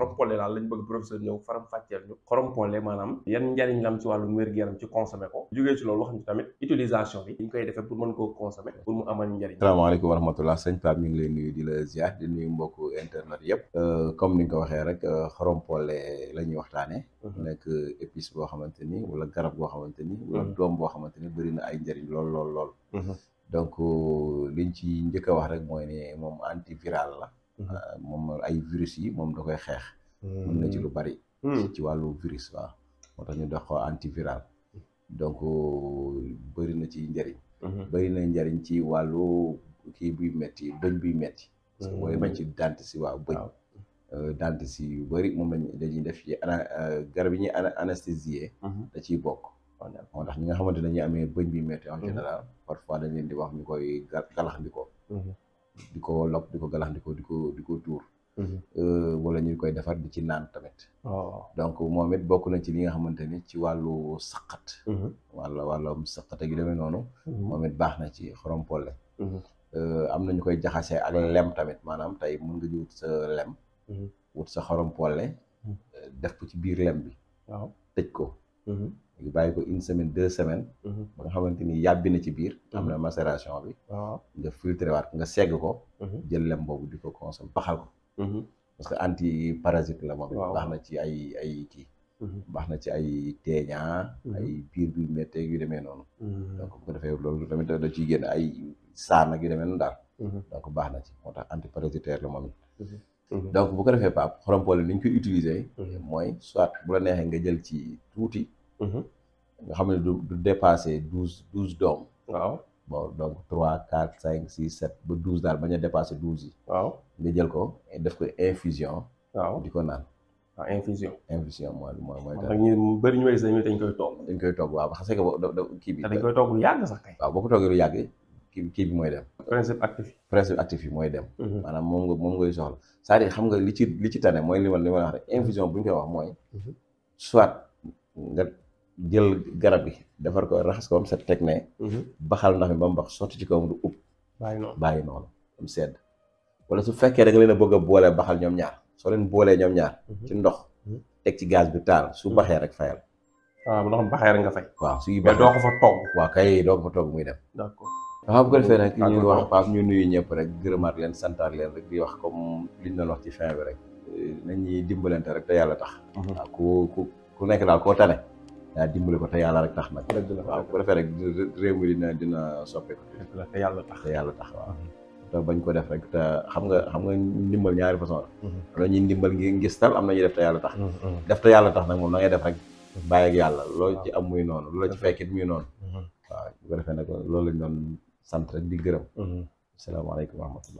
xorom polle daal lañ bëgg professeur ñëw faram fàcceel ñu xorom polle maanaam yan njariñ la am ci wàllu wér-gu-yaram ci consommer ko jógee ci loolu wax ñu tamit utilisation bi ñu koy defee pour mën koo consommer pour mu amal njariñ. Asalaamaaleykum wa rahmatullah sëñ Pape ñu ngi lay nuyu di la ziar di nuyu mbokku internet yëpp comme ni nga ko waxee rek xorom polle la ñuy waxtaanee nekk épice boo xamante ni wala garab boo xamante ni wala doom boo xamante ni bëri na ay njariñ lool donc liñ ci njëkk a wax rek mooy ne moom antiviral la moom ay virus yi moom da koy xeex mën na ci lu bari ci wàllu virus waaw moo tax ñu dox ko antiviral donc bëri na ci njariñ bëri na njariñ ci wàllu kii buy metti bëñ buy metti parce que booy bañ ci dentiste waaw bëñ dentiste yu bëri moom lañ dañuy def ci garab yi ñuy anesthésier da ciy bokk moo tax ñi nga xamante ne dañuy amee bëñ bi metti en général parfois dañ leen di wax ñu koy galaxndikoo di ko lop di ko galaxndikoo di ko tuur wala ñu koy defar di ci naan tamit donc moom it bokk na ci li nga xamante ni ci wàllu saqat wàllum saqat ak yu demee noonu moom it baax na ci xorom polle am na ñu koy jaxasee ak lem tamit maanaam tey mën nga wut sa lem wut sa xorom polle def ko ci biir lem bi tëj ko ñu bàyyi ko 1 semaine 2 semaines ba nga xamante ni yàbbi na ci biir am na macération bi nga filtré waat nga segg ko jël lem boobu di ko consommer baxal ko parce que anti parasite la moom baax na ci ay kii baax na ci ay teeñaa ay biir bi méttee yu demee noonu donc bu ko defee loolu tamit da ciy génn ay saan ak yu demee noonu daal donc baax na ci moo tax anti parasitaire la moom it donc bu ko defee Pape xorom polle ni ñu koy utiliser mooy soit bu la neexee nga jël ci tuuti nga xam ne du dépasser 12 doom waaw bon donc 3 4 5 6 7 ba 12 daal bañ a dépasser 12 yi waaw nga jël ko def ko infusion waaw di ko naan waaw infusion mooy ndax ñu bëri ñu wéy dañ koy togg waaw parce que kii bi dañ koy togg lu yàgg sax kay waaw boo ko toggee lu yàgg kii bi mooy dem principe actif yi mooy dem maanaam moom ngay soxla c'est-à-dire xam nga li ci tane mooy li ma wax rek infusion bu ñu koy wax mooy soit nga jël garab gi defar ko raxas ko ba mu set teg ne baxal ndox mi ba mu bax sotti ci kawam du ub bàyyi noonu am sedd wala su fekkee da nga leen a bëgg a boolee baxal ñoom ñaar soo leen boolee ñoom ñaar ci ndox teg ci gaz bi taal su baxee rek fayal waaw ndox mi baxee rek nga fay waaw suy mais doo ko fa togg waaw kay doo ko fa togg muy dem d'accord waaw bu ko defee nag ñuy wax Pape ñu nuyu ñëpp rek gërëmaat leen santaat leen rek di wax comme liñ doon wax ci fin bi rek nañuy dimbalante rek te yàlla tax waaw ku nekk daal koo tane daa dimbale ko te yàlla rek tax nag waaw bu ko defee rek réew mi dina soppeeku te yàlla tax waaw te bañ ko def rek te xam nga ndimbal ñaari façon la am na ñuy ndimbal ngi ngistal am na ñuy def te yàlla tax def te yàlla tax nag moom na ngay def rek bàyyi ak yàlla loolu ci am muy noonu loolu la ci fekkit muy noonu waaw bu ko defee nag loolu lañ doon sant rek di gërëm asalaamaaleykum wa rahmatullah